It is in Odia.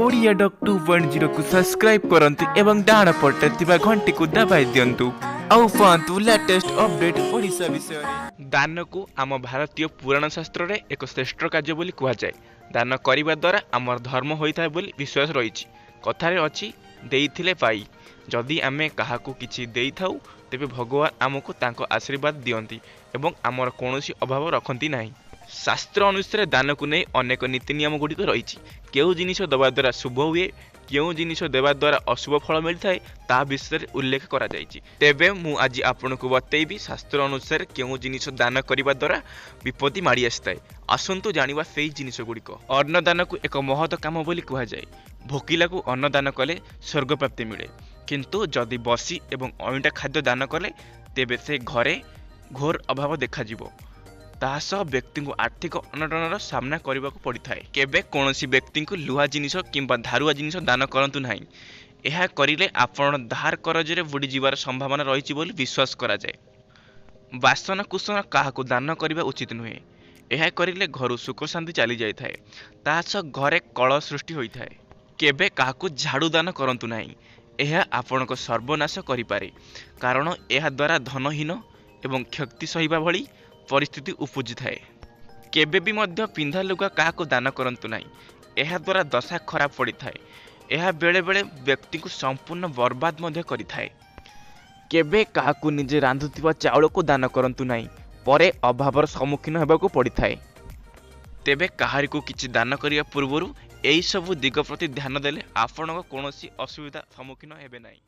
ଓଡ଼ିଆ ଡକ୍ 2.0କୁ ସବସ୍କ୍ରାଇବ୍ କରନ୍ତୁ ଏବଂ ଡାହାଣ ପଟରେ ଥିବା ଘଣ୍ଟିକୁ ଦବାଇ ଦିଅନ୍ତୁ ଆଉ ପାଆନ୍ତୁ ଲାଟେଷ୍ଟ ଅପଡେଟ୍ ଓଡ଼ିଶା ବିଷୟରେ। ଦାନକୁ ଆମ ଭାରତୀୟ ପୁରାଣ ଶାସ୍ତ୍ରରେ ଏକ ଶ୍ରେଷ୍ଠ କାର୍ଯ୍ୟ ବୋଲି କୁହାଯାଏ। ଦାନ କରିବା ଦ୍ୱାରା ଆମର ଧର୍ମ ହୋଇଥାଏ ବୋଲି ବିଶ୍ୱାସ ରହିଛି। କଥାରେ ଅଛି, ଦେଇଥିଲେ ପାଇ। ଯଦି ଆମେ କାହାକୁ କିଛି ଦେଇଥାଉ, ତେବେ ଭଗବାନ ଆମକୁ ତାଙ୍କ ଆଶୀର୍ବାଦ ଦିଅନ୍ତି ଏବଂ ଆମର କୌଣସି ଅଭାବ ରଖନ୍ତି ନାହିଁ। ଶାସ୍ତ୍ର ଅନୁସାରେ ଦାନକୁ ନେଇ ଅନେକ ନୀତି ନିୟମ ଗୁଡ଼ିକ ରହିଛି। କେଉଁ ଜିନିଷ ଦେବା ଦ୍ୱାରା ଶୁଭ ହୁଏ, କେଉଁ ଜିନିଷ ଦେବା ଦ୍ୱାରା ଅଶୁଭ ଫଳ ମିଳିଥାଏ, ତାହା ବିଷୟରେ ଉଲ୍ଲେଖ କରାଯାଇଛି। ତେବେ ମୁଁ ଆଜି ଆପଣଙ୍କୁ ବତେଇବି ଶାସ୍ତ୍ର ଅନୁସାରେ କେଉଁ ଜିନିଷ ଦାନ କରିବା ଦ୍ୱାରା ବିପତ୍ତି ମାଡ଼ି ଆସିଥାଏ। ଆସନ୍ତୁ ଜାଣିବା ସେଇ ଜିନିଷ ଗୁଡ଼ିକ। ଅନ୍ନଦାନକୁ ଏକ ମହତ କାମ ବୋଲି କୁହାଯାଏ। ଭୋକିଲାକୁ ଅନ୍ନଦାନ କଲେ ସ୍ୱର୍ଗ ପ୍ରାପ୍ତି ମିଳେ, କିନ୍ତୁ ଯଦି ବସି ଏବଂ ଅଇଁଠା ଖାଦ୍ୟ ଦାନ କଲେ, ତେବେ ସେ ଘରେ ଘୋର ଅଭାବ ଦେଖାଯିବ। ତାହା ସହ ବ୍ୟକ୍ତିଙ୍କୁ ଆର୍ଥିକ ଅନଟନର ସାମ୍ନା କରିବାକୁ ପଡ଼ିଥାଏ। କେବେ କୌଣସି ବ୍ୟକ୍ତିଙ୍କୁ ଲୁହା ଜିନିଷ କିମ୍ବା ଧାରୁଆ ଜିନିଷ ଦାନ କରନ୍ତୁ ନାହିଁ। ଏହା କରିଲେ ଆପଣ ଧାର କରଜରେ ବୁଡ଼ିଯିବାର ସମ୍ଭାବନା ରହିଛି ବୋଲି ବିଶ୍ୱାସ କରାଯାଏ। ବାସନ କୁସନ କାହାକୁ ଦାନ କରିବା ଉଚିତ ନୁହେଁ। ଏହା କରିଲେ ଘରୁ ସୁଖ ଶାନ୍ତି ଚାଲି ଯାଇଥାଏ, ତାହା ସହ ଘରେ କଳହ ସୃଷ୍ଟି ହୋଇଥାଏ। କେବେ କାହାକୁ ଝାଡ଼ୁ ଦାନ କରନ୍ତୁ ନାହିଁ। ଏହା ଆପଣଙ୍କ ସର୍ବନାଶ କରିପାରେ, କାରଣ ଏହାଦ୍ୱାରା ଧନହୀନ ଏବଂ କ୍ଷତି ସହିବା ଭଳି ପରିସ୍ଥିତି ଉପୁଜିଥାଏ। କେବେ ବି ମଧ୍ୟ ପିନ୍ଧା ଲୁଗା କାହାକୁ ଦାନ କରନ୍ତୁ ନାହିଁ। ଏହାଦ୍ୱାରା ଦଶା ଖରାପ ପଡ଼ିଥାଏ। ଏହା ବେଳେବେଳେ ବ୍ୟକ୍ତିଙ୍କୁ ସମ୍ପୂର୍ଣ୍ଣ ବର୍ବାଦ ମଧ୍ୟ କରିଥାଏ। କେବେ କାହାକୁ ନିଜେ ରାନ୍ଧୁଥିବା ଚାଉଳକୁ ଦାନ କରନ୍ତୁ ନାହିଁ, ପରେ ଅଭାବର ସମ୍ମୁଖୀନ ହେବାକୁ ପଡ଼ିଥାଏ। ତେବେ କାହାରିକୁ କିଛି ଦାନ କରିବା ପୂର୍ବରୁ ଏହିସବୁ ଦିଗ ପ୍ରତି ଧ୍ୟାନ ଦେଲେ ଆପଣଙ୍କ କୌଣସି ଅସୁବିଧା ସମ୍ମୁଖୀନ ହେବେ ନାହିଁ।